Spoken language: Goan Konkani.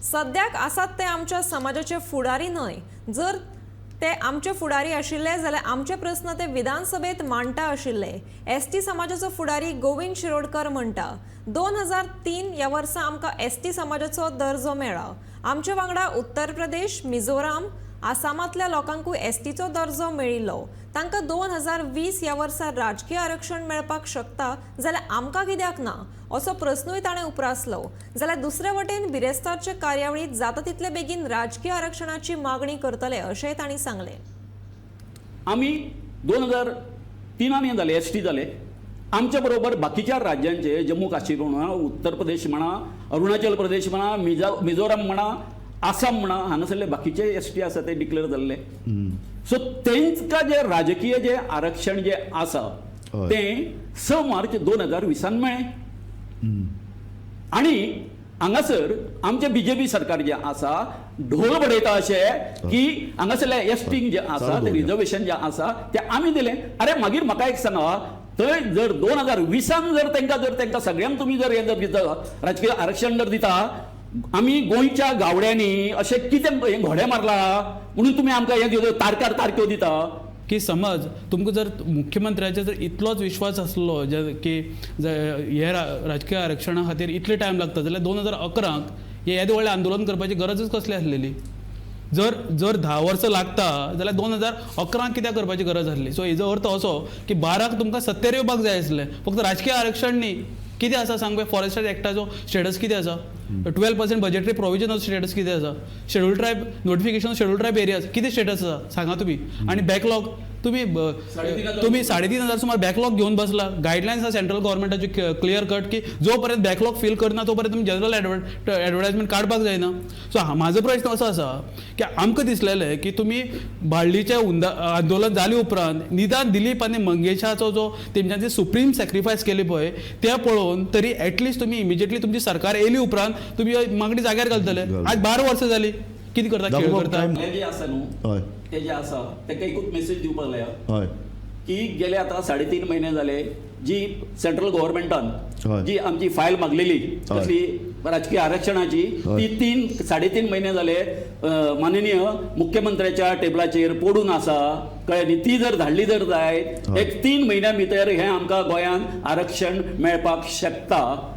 सद्याक आसात ते आमच्या समाजाचे फुडारी न्हय. जर ते आमचे फुडारी आशिल्ले जाल्यार आमचे प्रस्न ते विधानसभेत मांडटा आशिल्ले. एसटी समाजाचो फुडारी गोविंद शिरोडकर म्हणटा, 2003 ह्या वर्सा आमकां एसटी समाजाचो दर्जो मेळ्ळा. आमचे वांगडा उत्तर प्रदेश, मिझोराम, आसामांतल्या लोकांकूय एसटीचो दर्जो मेळिल्लो. तांकां 2020 ह्या वर्सा राजकीय आरक्षण मेळपाक शकता जाल्यार आमकां कित्याक ना, असो प्रस्नूय ताणें उप्रासलो. जाल्यार दुसरे वटेन बिरेस्तारचे कार्यावळींत जाता तितले बेगीन राजकीय आरक्षणाची मागणी करतले, अशेंय तांणी सांगलें. आमी 2003न हें जालें, एसटी जाले. आमच्या बरोबर बाकीच्या राज्यांचे, जम्मू काश्मीर म्हणा, उत्तर प्रदेश म्हणा, अरुणाचल प्रदेश म्हणा, मिझोराम म्हणा, आसाम म्हणा, हांगासरले बाकीचे एसटी आसा ते डिक्लेअर जाल्ले. सो तेंकां जे राजकीय जे आरक्षण जे आसा तें 6 मार्च 2020न मेळ्ळें. आणि हांगासर आमचें बीजेपी सरकार जें आसा ढोल बडयता अशें की हांगासरले एसटींक जें आसा चालू तें दवरया. रिजर्वेशन जें आसा तें आमी दिलें. अरे, मागीर म्हाका एक सांगा, थंय जर 2020न जर तांकां सगळ्यांक तुमी जर हें जर दिता, राजकीय आरक्षण जर दिता, आमी गोंयच्या गावड्यांनी अशें कितें हें घोडे मारला म्हणून तुमी आमकां हें दिता, तारखार तारख्यो दिता? की समज तुमकां जर मुख्यमंत्र्याचेर जर इतलोच विश्वास आसलो जे की हे राजकीय आरक्षणा खातीर इतले टायम लागता, जाल्यार 2011क हे येदें व्हडलें आंदोलन करपाची गरजच कसली आसलेली? जर जर 10 वर्सां लागता जाल्यार 2011क कित्याक करपाची गरज आसली? सो हेजो अर्थ असो की 12क तुमकां सत्तेर येवपाक जाय आसलें, फक्त राजकीय आरक्षण न्ही. कितें आसा सांग पळय, फॉरेस्टर एक्टाचो स्टेटस कितें आसा? 12% बजेटरी प्रोविजनाचो स्टेटस कितें आसा? Schedule tribe notification, schedule tribe areas कितें स्टेटस आसा, सांगा तुमी. आनी बॅकलॉग तुमी 3500. तुमी 3500 सुमार बॅकलॉग घेवन बसला. गायडलायन्स आसा सेंट्रल गव्हर्मेंटाची क्लियर कट की जो पर्यंत बॅकलॉग फील करना तो पर्यंत तुमी जनरल एडवर्टायजमेंट काडपाक जायना. सो म्हाजो प्रश्न असो आसा की आमकां दिसलेलें की तुमी बाळ्ळीचें हुंदा आंदोलन जाले उपरांत निदान दिलीप आनी मंगेशाचो जो तेमच्यांनी सुप्रीम सॅक्रिफायस केली पळय, तें पळोवन तरी एटलिस्ट तुमी इमिजिएटली तुमची सरकार येयली उपरांत तुमी मागणी जाग्यार घालतले. आज 12 वर्सां जाली, कितें करता, खेळ दाखोवपाक करता? time हें जें आसा न्हू, तें जें आसा ताका एकूच मेसेज दिवपाक जाय की गेले आतां 3.5 महिने जाले, जी सेंट्रल गव्हर्मेंटान जी आमची फायल मागलेली कसली राजकीय आरक्षणाची, ती 3-3.5 महिने जाले माननीय मुख्यमंत्र्याच्या टेबलाचेर पडून आसा, कळ्ळें न्ही? ती जर धाडली जर जायत, एक 3 म्हयन्या भितर हें आमकां गोंयांत आरक्षण मेळपाक शकता.